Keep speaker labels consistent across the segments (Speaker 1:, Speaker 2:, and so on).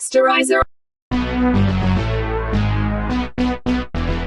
Speaker 1: Posterizer.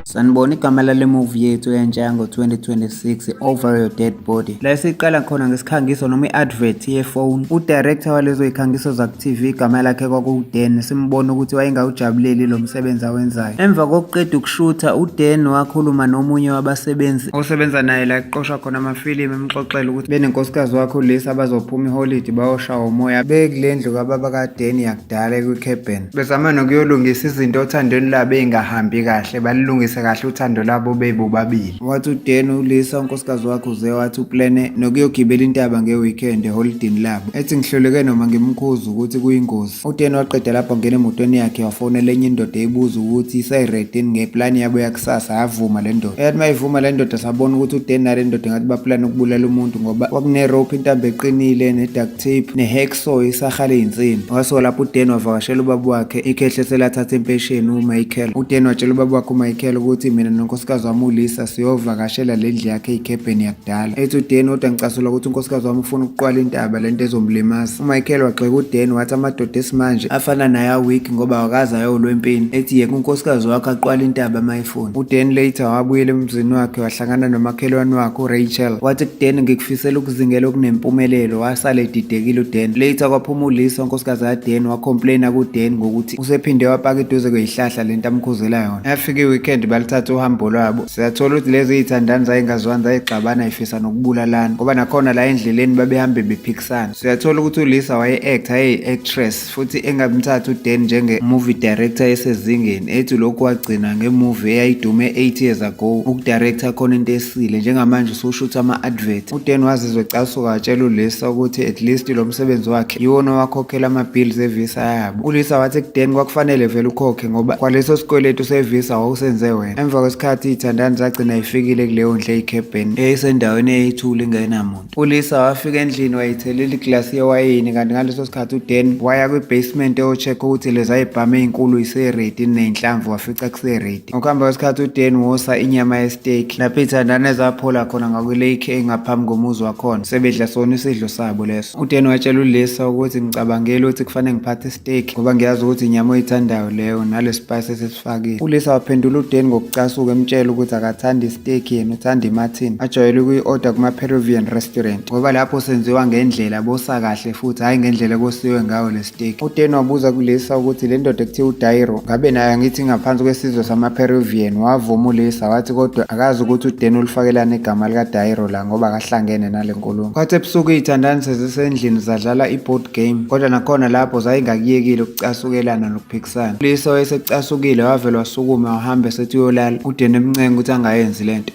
Speaker 2: Sanibona, igama lale movie yethu entsha yango-2026, Over Your Dead Body. La esiqala khona ngesikhangiso noma i-advert yefoni. U-director walezo yikhangiso zaku-TV igama lakhe kwakuwuDan. Simbona ukuthi wayengawujabuleli lo msebenzi awenzayo. Emva kokuqeda ukushutha, uDan wakhuluma nomunye wabasebenzi osebenza naye la kuqoshwa khona amafilimu, emxoxela ukuthi benenkosikazi wakhe uLisa bazophuma iholidi bayoshawa umoya bekule ndlu kababa kaDan yakudala ekwi-cabin. Bezama nokuyolungisa izinto othandweni lwabo ey'ngahambi kahle, balilungise kahle uthando lwabo bebobabili. Wathi uDan uLisa unkosikazi wakhe uze wathi uplane nokuyogibela intaba nge-weekend eholidini labo. Ethi ngihluleke noma ngimkhuza ukuthi kuyingozi. UDan waqeda lapho ngena emotweni yakhe wafonela enye indoda eyibuza ukuthi isayiredi ngeplani yabo yakusasa. Yavuma le ndoda. Eyathi mayivuma le ndoda sabona ukuthi uDan nale ndoda ngathi baplane ukubulala umuntu ngoba kwakune-rope, intambo eqinile, ne-duct tape, ne-hacksaw, isaha ley'nsimbi. Wasuka lapho uDan wavakashela ubaba wakhe ikhehle selathatha impesheni uMichael. UDan watshela ubaba wakhe uMichael ukuthi mina nonkosikazi wami uLisa siyovakashela le ndlu yakhe eyikhebheni yakudala. Ethi uDan kodwa ngicasula ukuthi unkosikazi wami ufuna ukuqwala intaba lento ezomlimaza. UMichael wagxeka uDan wathi amadoda esimanje afana naye a-weak ngoba awakaze ayolwa empini. Ethi yeka unkosikazi wakhe aqwala intaba uma efuna. UDan later wabuyela emzini wakhe wahlangana nomakhelwane wakhe uRachel. Wathi kuDan ngikufisela ukuzingela okunempumelelo. Wasala edidekile uDan. Later kwaphuma uLisa unkosikazi kaDan wacomplaina kuDan ngokuthi usephinde wapaka eduze kweyihlahla lento amkhuzela yona. Yafika i-weekend balithatha uhambo lwabo. Siyathola ukuthi lezi y'thandani zayingazwani, zayixabana, yifisa nokubulalana ngoba nakhona la endleleni babehambe bephikisana. Siyathola ukuthi uLisa waye-act, ayeyi-actress futhi engamthathi uDan njenge-movie director esezingeni. Ethi lokhu wagcina nge-movie eyayidume 8 years ago, ukudirector khona into esile, njengamanje usushutha ama-advert. UDan wazizwa ecasuka watshela uLisa ukuthi at least lo msebenzi wakhe yiwona owakhokhela ama-bills e-visa yabo. ULisa wathi kuDan kwakufanele vele ukhokhe ngoba kwaleso sikweletu se-visa wawusenze wena. Emva kwesikhathi iy'thandani zagcina yifikile kuleyo ndlu eyikhebheni eyayisendaweni eyayithule ingenamuntu. ULisa wafika endlini wayithelela iglasi yewayini, kanti ngaleso sikhathi uDan waya kwi-basement eyo-check ukuthi leza y'bhamu ey'nkulu iseredi ney'nhlamvu, wafica kuseredi. Ngokuhamba kwesikhathi uDan wosa inyama ye-steak lapho iy'thandani ezaphola khona ngakwi-lake engaphambi komuzi wakhona, sebedla sona isidlo sabo leso. UDan watshela uLisa ukuthi ngicabangela ukuthi kufanele ngiphathe i-steak ngoba ngiyazi ukuthi inyama oyithandayo leyo nale spice esisifakile. ULisa waphendula uDan ngokucasuka emtshela ukuthi akathandi i-steak, yena uthanda i-mutton ajwayele ukuyi-order kuma-Peruvian restaurant ngoba lapho senziwa ngendlela bosa kahle futhi hhayi ngendlela ekosiwe ngayo le steak. UDan wabuza kuLisa ukuthi le ndoda ekuthiwa uDairo ngabe nayo angithi ngaphansi kwesizwe sama-Peruvian. Wavuma uLisa wathi kodwa akazi ukuthi uDan ulifakelani igama likaDairo la ngoba akahlangene nale nkulumo. Kwathi ebusuku iy'thandani sezisendlini zadlala i-board game, kodwa nakhona lapho zayingakuyekile ukucasukelana nokuphikisana. ULisa wayesecasukile wavele wasukuma wahamba esethi uyolala. uDan emncenga ukuthi angayenzi lento.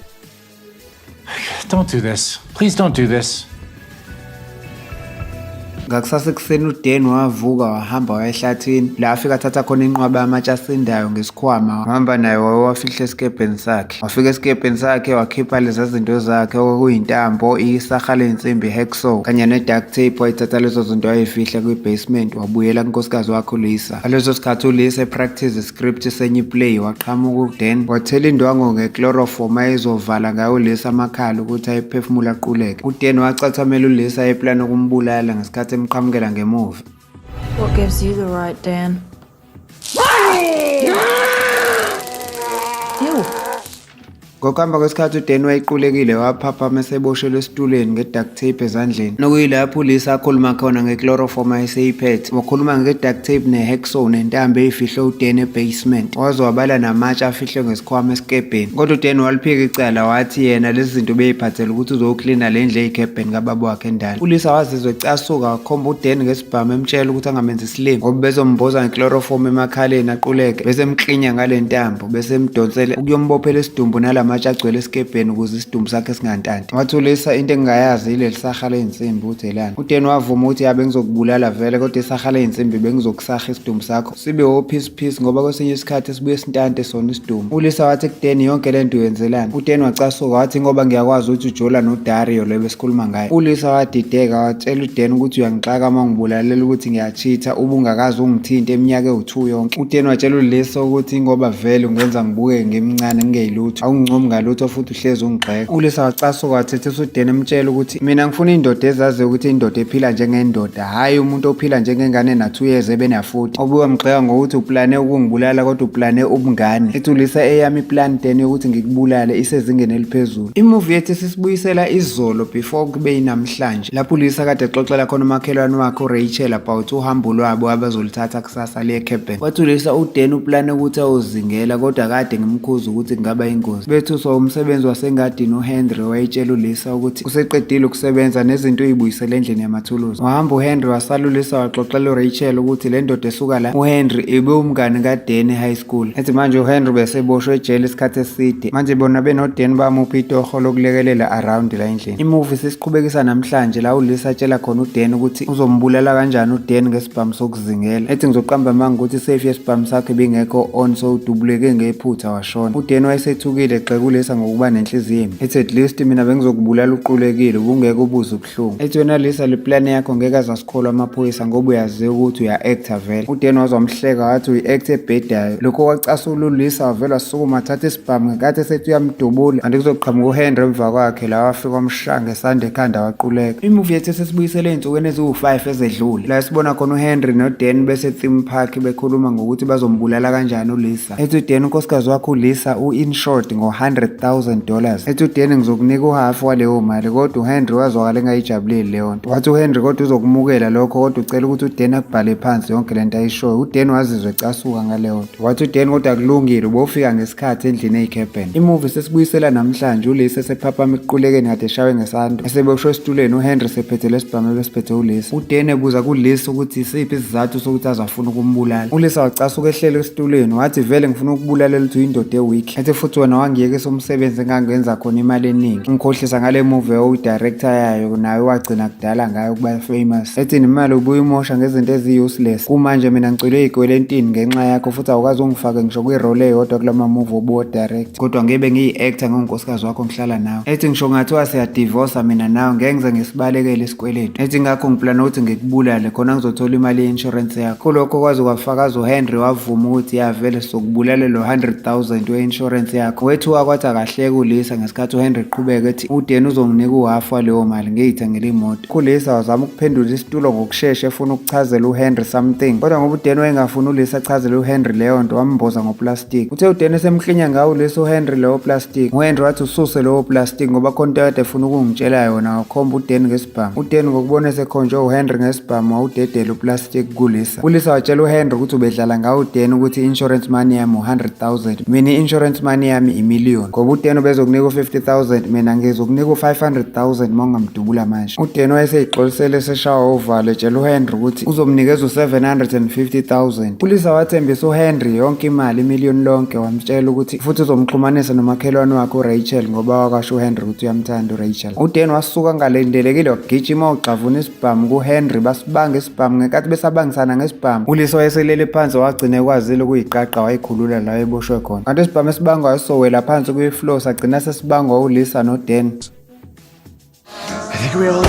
Speaker 3: Don't do this. Please don't do this.
Speaker 2: Ngakusasa ekuseni uDan wavuka wahamba waya ehlathini la afika athatha khona inqwaba yamatshe asindayo ngesikhwama, wahamba naye wayowafihla esikebheni sakhe. Wafika esikebheni sakhe wakhipha leza zinto zakhe okuyintambo, isaha lensimbi, hacksaw kanye ne-duct tape. Wayithatha lezo zinto wayifihla kwi-basement, wabuyela kunkosikazi wakhe uLisa. Ngaleso sikhathi uLisa epractice script senye iplay, waqhamuka uDan wathela indwangu ngechloroform ayezovala ngayo uLisa amakhala ukuthi ayephefumula aquleke. UDan wacathamela uLisa eplana ukumbulala ngesikhathi emqhamukela ngemuva.
Speaker 4: What gives you the right, Dan? Ew.
Speaker 2: Ngokuhamba kwesikhathi uDan wayequlekile waphaphama eseboshelwe esitulweni nge-duct tape ezandleni, nokuyilapho uLisa akhuluma khona nge-chloroform ayeseyiphethe. Wakhuluma nge-duct tape ne-hacksaw nentambo eyifihlwe uDan e-basement, waze wabala namatshe afihlwe ngesikhwama esikebheni. Kodwa uDan waliphika icala wathi yena lezi zinto ubeyiphathela ukuthi uzoklina le ndlu eyikhebheni kababa wakhe endala. ULisa wazizwa ecasuka wakhomba uDan ngesibhamu emtshela ukuthi angamenzi isilima ngoba bezomboza nge-chloroform emakhaleni aquleke, bese emklinya ngale ntambo, bese emdonsele ukuyombophela isidumbu nalamatshe agcwele esikebheni ukuze isidumbu sakhe singantanti. Wathi uLisa into engingayazi yileli saha ley'nsimbi ukuthi elani. UDan wavuma ukuthi ya bengizokubulala vele kodwa isaha ley'nsimbi bengizokusaha isidumbu sakho sibe wo-piece piece ngoba kwesinye isikhathi sibuye sintante sona isidumbu. ULisa wathi kuDan yonke le nto uyenzelani? UDan wacasuka wathi ngoba ngiyakwazi ukuthi ujola noDario lo besikhuluma ngaye. ULisa wadideka watshela uDan ukuthi uyangixaka uma ngibulalela ukuthi ngiyachitha ubungakaze ungithinte iminyaka ewu-2 yonke. UDan watshela uLisa ukuthi ngoba vele ungenza ngibuke ngimncane ngingeyilutho, awungcono. awungincomi ngalutho futhi uhlezi ungigxeka. ULisa wacasuka wathethisa uDan emtshela ukuthi mina ngifuna indoda ezaziyo ukuthi indoda ephila njengendoda, hhayi umuntu ophila njengengane na-2 years ebena-40. Obuye wamgxeka ngokuthi uplane ukungibulala kodwa uplane ubungane. Ethi uLisa eyami iplan Dan yokuthi ngikubulale isezingeni eliphezulu. Imuvi yethu isisibuyisela izolo before kube yinamhlanje, lapho uLisa kade exoxela khona umakhelwane wakhe uRachel about uhambo lwabo abazoluthatha kusasa liye eCape. Wathi uLisa uDan uplane ukuthi ayozingela kodwa kade ngimkhuza ukuthi kungaba ingozi. Bethuswa umsebenzi wasengadini uHenry wayetshela uLisa ukuthi useqedile ukusebenza nezinto uyibuyisele endlini yamathuluzi. Wahamba uHenry wasala uLisa waxoxela uRachel ukuthi le ndoda esuka la uHenry ibe umngani kaDan e-high school. Ethi manje uHenry beseboshwe ejele isikhathi eside. Manje bona benoDan bamupha itoho lokulekelela around la endlini. Imuvi sisiqhubekisa namhlanje la uLisa atshela khona uDan ukuthi uzombulala kanjani uDan ngesibhamu sokuzingela. Ethi ngizoqamba amanga ukuthi safe yesibhamu sakhe ibingekho on so udubuleke ngephutha washona. UDan wayesethukile egxeka uLisa ngokuba nenhliziyo embi. Ethi at least mina bengizokubulala uqulekile ubungeke ubuzwe ubuhlungu. Ethi wena Lisa le plan yakho ngeke azasikholwa amaphoyisa ngoba uyaziwa ukuthi uya-actor vele. UDan waze wamhleka wathi uyi-act ebhedayo. Lokho kwacasula uLisa wavele wasukuma wathatha isibhamu ngenkathi esethi uyamdubula kanti kuzoqhamuka uHenry emva kwakhe la wafika wamshaya ngesandla ekhanda waquleka. Imuvi yethu esesibuyisele ey'nsukwini eziwu-5 ezedlule la sibona khona uHenry noDan bese-theme park bekhuluma ngokuthi bazombulala kanjani uLisa. Ethi uDan unkosikazi wakhe uLisa u-insured ngo-$100,000. Ethi uDan ngizokunika uhhafu waleyo mali kodwa uHenry wazwakala engayijabuleli leyo nto. Wathi uHenry kodwa uzokumukela lokho kodwa ucela ukuthi uDan akubhale phansi yonke lento ayishoyo. UDan wazizwa ecasuka ngaleyo nto. Wathi uDan kodwa kulungile ubofika ngesikhathi endlini eyiCaben. Imuvi sesibuyisela namhlanje uLisa esephaphama ekuqulekeni kade eshawe ngesando. Eseboshwe esitulweni uHenry sephethe lesibhamu ebesiphethe uLisa. UDan ebuza kuLisa ukuthi isiphi isizathu sokuthi azafuna ukumbulala. ULisa wacasuka ehlele esitulweni wathi vele ngifuna ukubulalela ukuthi uyindoda eweak. Ethi futhi wena wangiyekisa umsebenzi engangenza khona imali eningi. Ungikhohlisa ngale movie owudirector yayo nayo wagcina kudala ngayo ukuba famous. Ethi nemali ubuye umosha ngezinto ezi-useless. Kumanje mina ngicwile ey'kweletini ngenxa yakho futhi awukaze ungifake ngisho kwi-role eyodwa kulama movie obuwo-direct. Kodwa ngebe ngiyi-actor ngongunkosikazi wakho ngihlala nawe. Ethi ngisho ngathiwa siyadivosa mina nawe ngeke ngize ngisibalekele isikweletu. Ethi ngakho ngiplana ukuthi ngikubulale khona ngizothola imali ye-insurance yakho. Kulokho kwaze kwafakaza uHenry wavuma ukuthi ya vele sizokubulala lo 100,000 we-insurance yakho. Wethuka kwathi akahleke uLisa ngesikhathi uHenry eqhubeka ethi uDan uzonginika uhafu waleyo mali ngiyithengele imoto. ULisa wazama ukuphendula isitulo ngokushesha efuna ukuchazela uHenry something kodwa ngoba uDan wayengafuni uLisa achazele uHenry leyo nto wamboza ngoplastic. Uthe uDan esemklinya ngawo uLisa uHenry lowo plastic. UHenry wathi ususe lowo plastic ngoba khona into akade efuna ukungitshela yona wakhomba uDan ngesibhamu. UDan ngokubona esekhonjwe uHenry ngesibhamu wawudedela uplastic kuLisa. ULisa watshela uHenry ukuthi ubedlala ngawo uDan ukuthi i-insurance money yami u-100,000 mina i-insurance money yami imillion ngoba uDan ubezokunika u-50,000 mina ngizokunika u-500,000 uma ungamdubula manje. UDan wayeseyixolisele eseshawa uvalo etshela uHenry ukuthi uzomnikeza u-750,000. ULisa wathembisa uHenry yonke imali imiliyoni lonke wamtshela ukuthi futhi uzomxhumanisa nomakhelwane wakhe uRachel ngoba wakasho uHenry ukuthi uyamthanda uRachel. UDan wasuka ngalindelekile wagijima wagxavuna isibhamu kuHenry basibanga isibhamu ngenkathi besabangisana ngesibhamu. ULisa wayeselele phansi wagcina ekwazile ukuyiqaqa wayikhulula la eboshwe khona. Kanti isibhamu esibangwayo sowela phansi kwi-floor sagcina sesibangwa uLisa noDan.
Speaker 3: I think we all.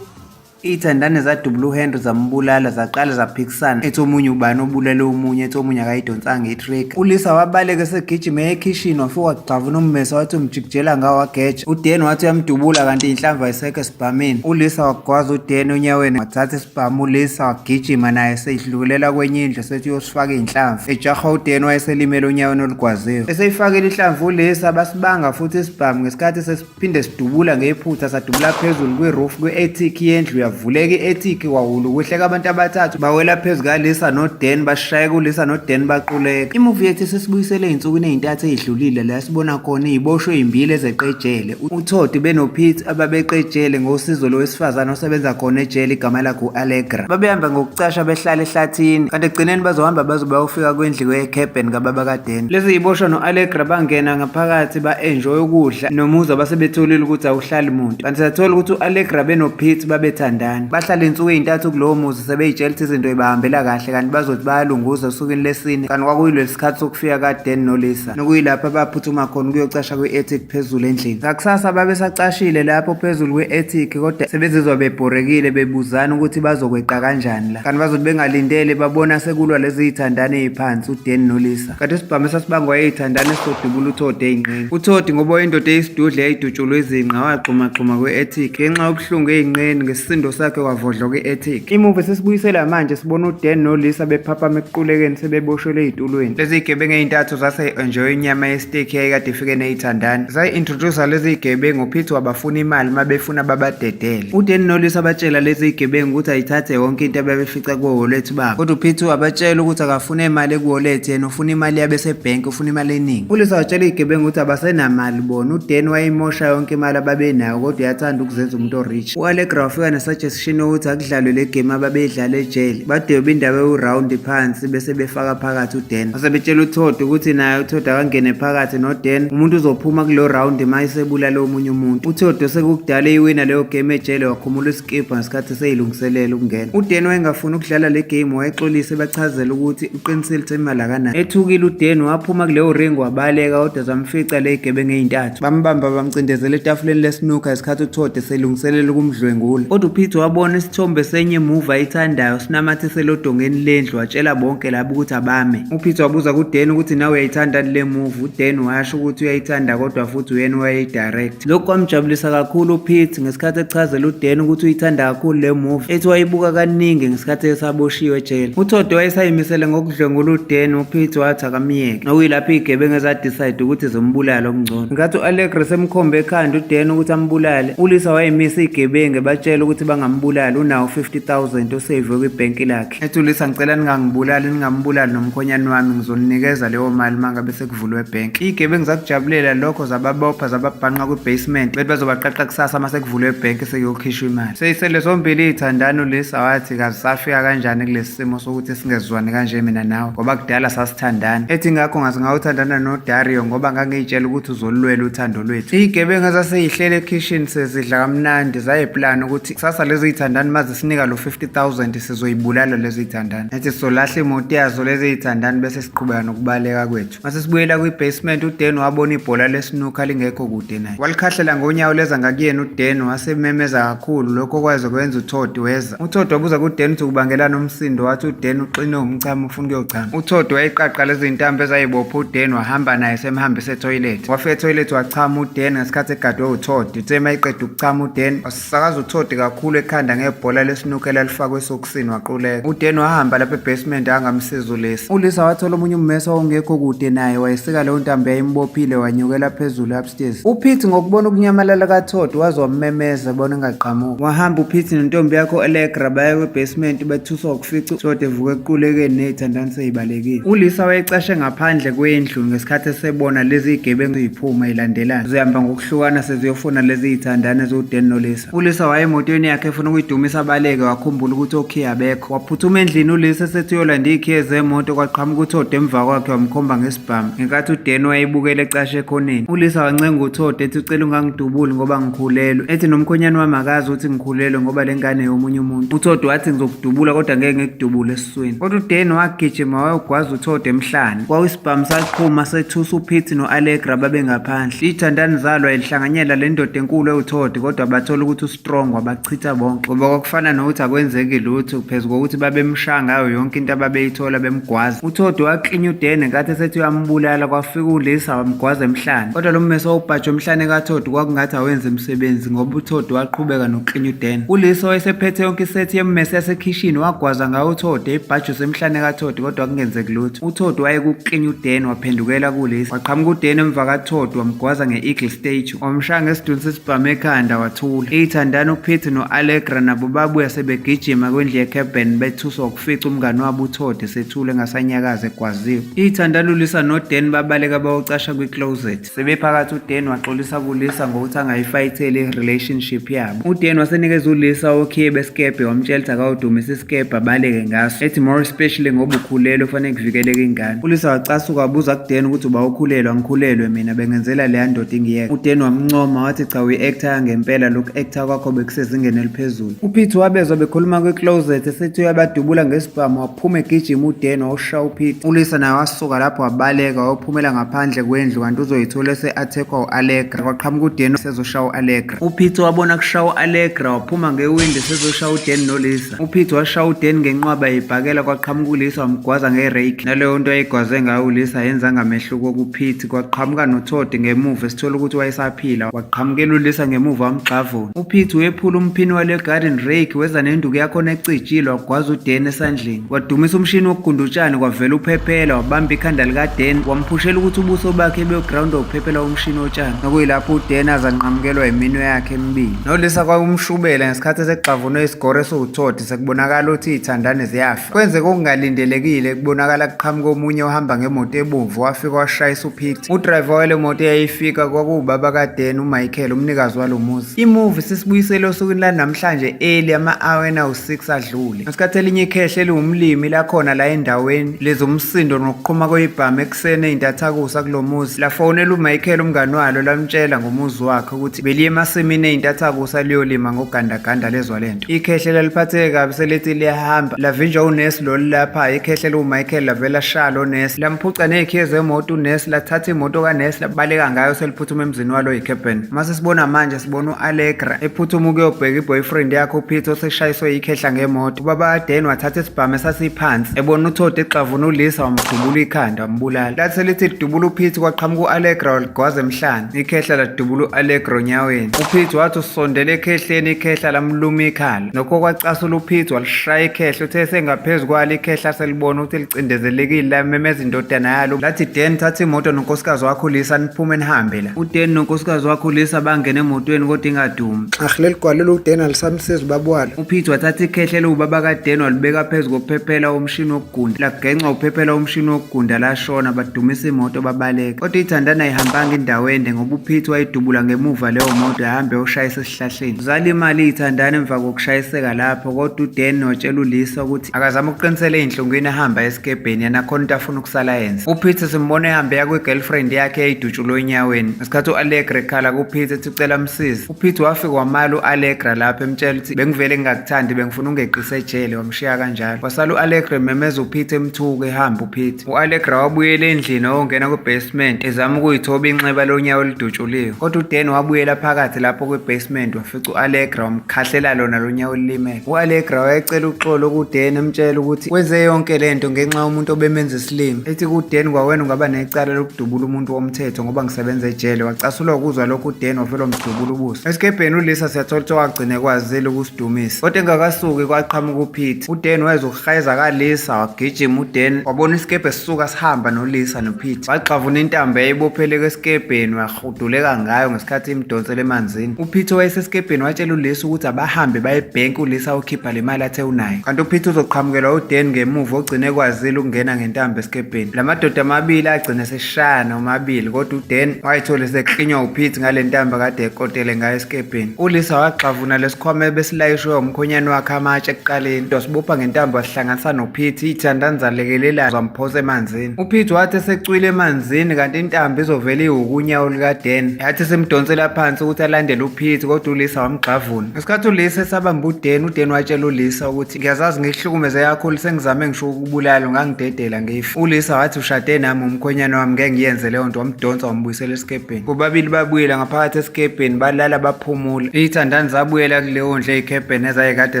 Speaker 2: Iy'thandane zadubula uHenry zambulala zaqala zaphikisana ethi omunye ubani obulele omunye ethi omunye akayidonsanga i-trigger. ULisa wabaleka esegijima eya ekhishini wafika wagxavuna ummese wathi umjikijela ngawo wageja. UDan wathi uyamdubula kanti inhlamvu ayisekho esibhamini. ULisa wagwaza uDan onyaweni wathatha isibhamu uLisa wagijima naye seyidlulela kwenye indlu sethi uyosifaka iy'nhlamvu. Ejaha uDan wayeselimele onyaweni olugwaziwe. Eseyifakile inhlamvu uLisa basibanga futhi isibhamu ngesikhathi phinde sidubula ngephutha sadubula phezulu kwi-roof kwi-attic yendlu yavuleka i-attic kwahulu kuhleka abantu abathathu bawela phezu kalisa noDan bashayeka uLisa noDan baquleka. Imuvi yethu sesibuyisele ey'nsukwini ey'ntathu ey'dlulile la sibona khona iy'boshwe ey'mbili ezeqejele uTodd benoPete ababeqejele ngosizo lowesifazane osebenza khona ejele igama lakhe u-Allegra. Babehamba ngokucasha behlala ehlathini kanti ekugcineni bazohamba baze bayofika kwendlu ye-cabin kababa kaDan. Lezi y'boshwa no-Allegra bangena ngaphakathi ba-enjoy ukudla nomuzi abasebetholile ukuthi awuhlali muntu. Kanti sathola ukuthi u-Allegra benoPete babethandana. ley'thandani. Bahlala iy'nsuku ey'ntathu kulowo muzi sebey'tshela ukuthi izinto y'bahambela kahle kanti bazothi bayalunguza osukwini lesine kanti kwakuyilesi sikhathi sokufika kaDan noLisa nokuyilapho abaphuthuma khona ukuyocasha kwi-attic phezulu endlini. Ngakusasa babesacashile lapho phezulu kwe-attic kodwa sebezizwa bebhorekile bebuzana ukuthi bazokweqa kanjani la. Kanti bazothi bengalindele babona sekulwa lezi zithandani ey'phansi uDan noLisa. Kanti isibhamu esasibangwa ey'thandani esizodubula uTodd ey'nqeni. UTodd ngoba wayindoda eyisidudla eyayidutshulwe izinqa wagxumagxuma kwe-attic ngenxa yobuhlungu ey'nqeni ngesisindo sakhe wavodloka i-attic. Imuvi sesibuyisela manje sibona uDan noLisa bephaphama ekuqulekeni sebeboshelwe ey'tulweni. Lezi y'gebengu ey'ntathu zase-enjoy inyama ye-steak eyayikade ifike ney'thandani. Zayi-introduce lezi y'gebengu uPete wabafuna imali uma befuna babadedele. UDan noLisa batshela lezi y'gebengu ukuthi ayithathe yonke into ababefica kuwo-wallet babo. Kodwa uPete wabatshela ukuthi akafune imali ku-wallet yena ufuna imali yabesebhenki ufuna imali eningi. ULisa watshela iy'gebengu ukuthi abasenamali bona. UDan wayimosha yonke imali ababenayo kodwa uyathanda ukuzenza umuntu o-rich. U-Allegra wafika ne-suggestion yokuthi akudlalwe le game ababeyidlala ejele. Badweba indawo ewu-round phansi bese befaka phakathi uDan. Base betshela uTodd ukuthi naye uTodd akangene phakathi noDan. Umuntu uzophuma kulo round uma esebulala omunye umuntu. UTodd osekukudala eyiwina leyo game ejele wakhumula isikibha ngesikhathi seyilungiselela ukungena. UDan wayengafuni ukudlala le game wayexolisa ebachazela ukuthi uqinisile ukuthi imali akanayo. Ethukile uDan waphuma kuleyo ring wabaleka kodwa zamfica le gebengu ey'ntathu. Bambamba bamcindezela etafuleni lesinukha ngesikhathi uTodd eselungiselela ukumdlwengula. Kodwa uPete wabona isithombe senye movie ayithandayo sinamathiselwe odongeni lendlu watshela bonke labo ukuthi abame. UPete wabuza kuDan ukuthi nawe uyayithanda le movie. UDan washo ukuthi uyayithanda kodwa futhi uyena owayeyidirect. Lokhu kwamjabulisa kakhulu uPete ngesikhathi echazela uDan ukuthi uyithanda kakhulu le movie ethi wayibuka kaningi ngesikhathi esaboshiwe ejele. UTodd wayesayimisele ngokudlwengula uDan, uPete wathi akamyeke. Okuyilapho iy'gebengu ezadecide ukuthi zimbulale okungcono. Ngenkathi u-Allegri semkhombe ekhanda uDan ukuthi ambulale, uLisa wayemisa iy'gebengu ebatshela ukuthi bangambulali unawo 50,000 oseyivwe kwibhenki lakhe. Ethi uLisa ngicela ningangibulali ningambulali nomkhonyane wami ngizoninikeza leyo mali uma ngabe sekuvulwe ebhenki. Iy'gebengu zakujabulela lokho zababopha zababhanqa kwi-basement bethi bazobaqaqa kusasa uma sekuvulwe ebhenki sekuyokhishwa imali. Seyisele zombili iy'thandani uLisa wathi kazi safika kanjani kulesi simo sokuthi singezwani kanje mina nawe ngoba kudala sasithandana. Ethi ngakho ngaze ngawuthandana noDario ngoba ngangiy'tshela ukuthi uzolulwela uthando lwethu. Iy'gebengu ezaseyihlele ekhishini sezidla kamnandi zayiplana ukuthi kusasa lezi y'thandani uma zisinika lo 50,000 sizoyibulala lezi y'thandani. Ethi sizolahla imoto yazo lezi y'thandani bese siqhubeka nokubaleka kwethu. Mase sibuyela kwi-basement uDan wabona ibhola lesinukha lingekho kude naye. Walikhahlela ngonyawo leza ngakuyena uDan wasememeza kakhulu lokho okwaze kwenza uTodd weza. UTodd wabuza kuDan ukuthi kubangelani umsindo wathi uDan uxinwe umchamo ufuna ukuyochama. UTodd wayiqaqa lezi ntambo ezayibopha uDan wahamba naye semhambisa etoilet. Wafika etoilet wachama uDan ngesikhathi egadwe uTodd. Uthe mayiqeda ukuchama uDan wasakaza uTodd kakhulu ekhanda ngebhola lesinukha elalifakwe esokisini waquleka. UDan wahamba lapha ebasement angamsiza uLisa. ULisa wathola omunye ummese owawungekho kude naye wayesika leyo ntambo yayimbophile wanyukela phezulu upstairs. UPete ngokubona ukunyamalala kaTodd waze wammemeza bona engaqhamuki. Wahamba uPete nentombi yakhe u-Allegra baya kwi-basement bethuswa ukufica uTodd evuka ekuqulekeni ney'thandani sey'balekile. ULisa wayecashe ngaphandle kwendlu ngesikhathi esebona lezi y'gebengu y'phuma ilandelana zihamba ngokuhlukana seziyofuna lezi y'thandani eziwuDan noLisa. ULisa waye emotweni yakhe efuna ukuyidumisa abaleke wakhumbula ukuthi okhiye abekho. Waphuthuma endlini uLisa esethi uyolanda iy'khiye zemoto kwaqhamuka uTodd emva kwakhe wamkhomba ngesibhamu ngenkathi uDan wayebukele ecashe ekhoneni. ULisa wancenga uTodd ethi ucela ungangidubuli ngoba ngikhulelwe. Ethi nomkhonyane wami akazi ukuthi ngikhulelwe ngoba le ngane yomunye umuntu. UTodd wathi ngizokudubula kodwa ngeke ngikudubule esiswini. Kodwa uDan wagijima wayogwaza uTodd emhlane. Kwawisibhamu saqhuma sethusa uPete no-Allegra babengaphandle. Iy'thandani zalwa elihlanganyela le ndoda enkulu ewuTodd kodwa bathola ukuthi ustrong wabachitha bonke ngoba kwakufana nokuthi akwenzeki lutho phezu kokuthi babemshaya ngayo yonke into ababeyithola bemgwaza. UTodd waklinya uDan ngenkathi esethi uyambulala kwafika uLisa wamgwaza emhlane. Kodwa lo mmese owawubhajwe emhlane kaTodd kwakungathi awenzi msebenzi ngoba uTodd waqhubeka nokuklinya uDan. ULisa wayesephethe yonke isethi yemmese yasekhishini wagwaza ngayo uTodd eyibhajuse emhlane kaTodd kodwa kungenzeki lutho. UTodd wayekuklinya uDan waphendukela kuLisa. Waqhamuka uDan emva kaTodd wamgwaza nge-eagle statue wamshaya ngesidunu sesibhamu ekhanda wathula. Iy'thandani uPete no-Allegra nabo babuya sebegijima kwindlu ye-cabin bethuswa ukufica umngani wabo uTodd esethule engasanyakazi egwaziwe. Iy'thandani uLisa noDan babaleka bayocasha kwi-closet. Sebephakathi uDan waxolisa kuLisa ngokuthi angayifayitheli i-relationship yabo. UDan wasenikeza uLisa okhiye besikebhe wamtshela ukuthi akawudumise isikebhe abaleke ngaso. Ethi more especially ngoba ukhulelwe kufanele kuvikeleke ingane. ULisa wacasuka wabuza kuDan ukuthi uba ukhulelwe angikhulelwe mina bengenzela leya ndoda ingiyeke. UDan wamncoma wathi cha uyi-actor yangempela lokhu actor kwakho bekusezingeni. eliphezulu. UPete wabezwa bekhuluma kwi-closet esethi uyabadubula ngesibhamu, waphuma egijima uDan wawushaya uPete. ULisa naye wasuka lapho wabaleka wayophumela ngaphandle kwendlu kanti uzoyithola ese-attack-wa u-Allegra. Kwaqhamuka uDan esezoshaya u-Allegra. UPete wabona kushaya u-Allegra waphuma ngewindi esezoshaya uDan noLisa. UPete washaya uDan ngenqwaba yebhakela, kwaqhamuka uLisa wamgwaza nge-rake. Naleyo nto ayigwaze ngayo uLisa ayenzanga mehluko kuPete. Kwaqhamuka noTodd ngemuva esithola ukuthi wayesaphila, waqhamukela uLisa ngemuva wamgxavuna. UPete wephula umphini wale garden rake weza nenduku yakhona ecijile wagwaza uDan esandleni. Wadumisa umshini wokugunda utshani kwavela uphephela wabamba ikhanda likaDan wamphushela ukuthi ubuso bakhe beyogroundwa uphephela womshini wotshani. Nokuyilapho uDan azanqamukelwa iminwe yakhe emibili. NoLisa kwakumshubela ngesikhathi esegxavunwe isigoro esiwuTodd sekubonakala ukuthi iy'thandane ziyafa. Kwenzeka okungalindelekile kubonakala kuqhamuka omunye ohamba ngemoto ebomvu wafika washayisa uPete. Udrayiva wale moto eyayifika kwakuwubaba kaDan uMichael umnikazi walo muzi. Imuvi sisibuyisele osukwini lanamhlanje early ama-hour awu-6 adlule. Ngesikhathi elinye ikhehle eliwumlimi lakhona la endaweni lezomsindo nokuqhuma kwezibhamu ekuseni ey'ntathakusa kulo muzi lafonela uMichael umngani walo lamtshela ngomuzi wakhe ukuthi beliye emasimini ey'ntathakusa liyolima ngogandaganda lezwa lento. Ikhehle laliphatheke kabi selithi liyahamba lavinjwa unesi lolu lapha ikhehle liwuMichael lavela shaya lo nesi lamphuca ney'khiye zemoto unesi lathatha imoto kanesi labaleka ngayo seliphuthuma emzini walo yiCapen. Mase sibona manje sibona u-Allegra ephuthuma ukuyobheka i-boyfriend yakhe uPete oseshayiswe ikhehla ngemoto. Ubaba kaDan wathatha isibhamu esasiphansi ebona uTodd exavuna uLisa wamdubula ikhanda wambulala. Lathi selithi lidubula uPete kwaqhamuka u-Allegra waligwaza emhlane. Ikhehla ladubula u-Allegra onyaweni. UPete wathi usondele ekhehleni ikhehla lamluma ikhala. Nokho kwacasula uPete walishaya ikhehla uthe esengaphezu kwalo ikhehla selibona ukuthi licindezelekile lamemeza indodana yalo lathi Dan thatha imoto nonkosikazi wakho uLisa niphume nihambe la. UDan nonkosikazi wakhe uLisa bangena emotweni kodwa ingadumi. Ah leli gwalo uDan alisamsizi ubaba walo. UPete wathatha ikhehle eliwubaba kaDan walibeka phezu kophephela womshini wokugunda. Lagenca uphephela womshini wokugunda lashona badumisa imoto babaleka. Kodwa ithandana ayihambanga indawo ende ngoba uPete wayidubula ngemuva leyo moto yahambe yoshayisa esihlahleni. Zala imali ithandana emva kokushayiseka lapho kodwa uDan watshela uLisa ukuthi akazame ukuqinisela ey'nhlungwini ahamba esikebheni yena khona into afuna ukusala yenze. UPete simbona ehambe eya kwi-girlfriend yakhe eyayidutshulwe enyaweni. Ngesikhathi u-Allegra ekhala kuPete ethi ucela amsize. UPete wafika wamala u-Allegra lapho emtshela ukuthi bengivele ngingakuthandi bengifuna ungeqise ejele wamshiya kanjalo. Wasala u-Allegra ememeza uPete emthuka ehamba uPete. U-Allegra wabuyela endlini wayongena kwi-basement ezama ukuyithoba inxeba lonyawo elidutshuliwe. Kodwa uDan wabuyela phakathi lapho kwi-basement wafica u-Allegra wamkhahlela lona lonyawo elilimele. U-Allegra wayecela uxolo kuDan emtshela ukuthi wenze yonke lento ngenxa yomuntu obemenza isilima. Ethi kuDan kwawena ungaba necala lokudubula umuntu womthetho ngoba ngisebenza ejele. Wacasulwa ukuzwa lokhu uDan wavele wamdubula ubuso. Esikebheni uLisa siyathola ukuthi wagcina ekwazile ukusidumisa. Kodwa engakasuki kwaqhamuka uPete. UDan wayezokuhayeza kaLisa wagijima uDan wabona isikebhe sisuka sihamba noLisa noPete. Waxavuna intambo eyayibopheleke esikebheni wahuduleka ngayo ngesikhathi imdonsela emanzini. UPete wayesesikebheni watshela uLisa ukuthi abahambe baye ebhenki uLisa ukhipha le mali athe unayo. Kanti uPete uzoqhamukelwa uDan ngemuva ogcine ekwazile ukungena ngentambo esikebheni. La madoda amabili agcine seshayana omabili kodwa uDan wayithola eseklinywa uPete ngale ntambo akade ekotele ngayo esikebheni. ULisa waxavuna lesikhwama ebesilayishwe umkhonyane wakhe amatshe ekuqaleni. Wasibopha ngentambo wasihlanganisa noPete iy'thandani zalekelelana zamphosa emanzini. UPete wathi esecwile emanzini kanti intambo izovele iwukunyawo lukaDan. Yathi simdonsela phansi ukuthi alandele uPete kodwa uLisa wamgxavuna. Ngesikhathi uLisa esabamba uDan, uDan watshela uLisa ukuthi ngiyazazi ngikuhlukumeze kakhulu sengizame ngisho ukubulala ungangidedela ngife. uLisa wathi ushade nami umkhonyane wami ngeke ngiyenze leyo nto wamdonsa wambuyisela esikebheni. Bobabili babuyela ngaphakathi esikebheni balala baphumula. Iy'thandani zabuyela kuleyo ndlu ey'khebheni ezayekade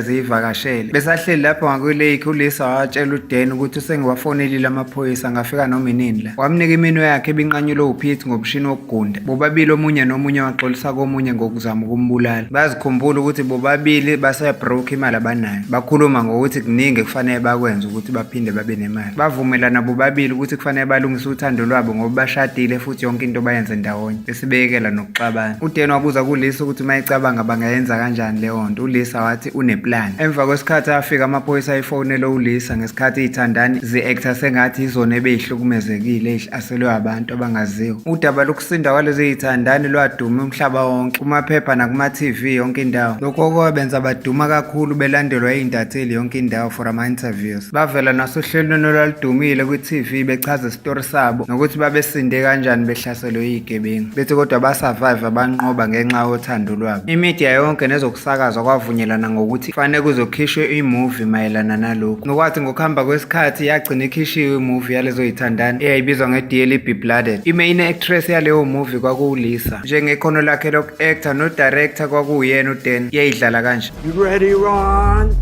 Speaker 2: ziyivakashele. Besahleli lapho ngakwileyikhi uLisa watshela uDan ukuthi usengiwafonelile amaphoyisa angafika noma inini la. Wamnika iminwe yakhe ebinqanyulwe uPete ngomshini wokugunda. Bobabili omunye nomunye waxolisa komunye ngokuzama ukumbulala. Bazikhumbula ukuthi bobabili basebroke imali abanayo. Bakhuluma ngokuthi kuningi ekufanele bakwenze ukuthi baphinde babe nemali. Bavumelana bobabili ukuthi kufanele balungise uthando lwabo ngoba bashadile futhi yonke into bayenze ndawonye. Besibekela nokuxabana. UDan wabuza kuLisa ukuthi uma ecabanga bangayenza kanjani leyo nto. ULisa wathi uneplan. Emva kwesikhathi afika amaphoyisa ayifonele uLisa ngesikhathi iy'thandani zi-actor sengathi izona ebey'hlukumezekile ey'hlaselwe abantu abangaziwa. Udaba lokusinda kwalezi y'thandani lwaduma umhlaba wonke, kumaphepha nakuma-TV yonke indawo. Lokho kwabenza baduma kakhulu belandelwa iy'ntatheli yonke indawo for ama-interviews. Bavela nasohlelweni olwaludumile kwi-TV bechaza isitori sabo nokuthi babesinde kanjani behlaselwe yigebengu. Bethi kodwa basurvive banqoba ngenxa yothando lwabo. Imedia yonke nezokusakaza kwezokusakaza kwavunyelwana ngokuthi kufanele kuzokhishwe imuvi mayelana nalokhu. Nokwathi ngokuhamba kwesikhathi yagcina ikhishiwe imuvi yalezo yithandani eyayibizwa nge-Dearly Be-Blooded. I-main actress yaleyo movie kwakuwuLisa. Njengekhono lakhe loku-actor no-director kwakuwuyena uDan, yayidlala kanje.
Speaker 1: You ready, Ron?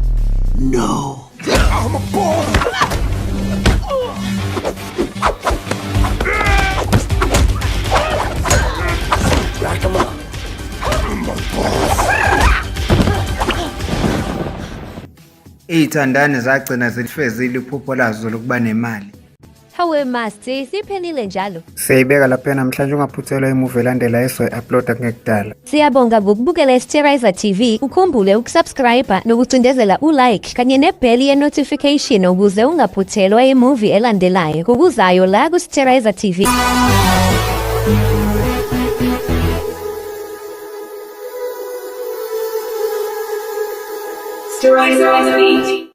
Speaker 1: No. I'm a boy. Rack 'em up.
Speaker 2: Iy'thandani zagcina zilifezile iphupho lazo lokuba nemali.
Speaker 5: Hawe Master, siphelile njalo.
Speaker 2: Siyayibeka lapha namhlanje, ungaphuthelwa imuvi elandelayo esoyi-uploada kungekudala.
Speaker 5: Siyabonga ngokubukela iSterizer TV. Ukhumbule ukusubscribe nokucindezela ulike kanye nebheli ye-notification ukuze ungaphuthelwa imuvi elandelayo ngokuzayo la kuSterizer TV.
Speaker 6: Sterilizer TV.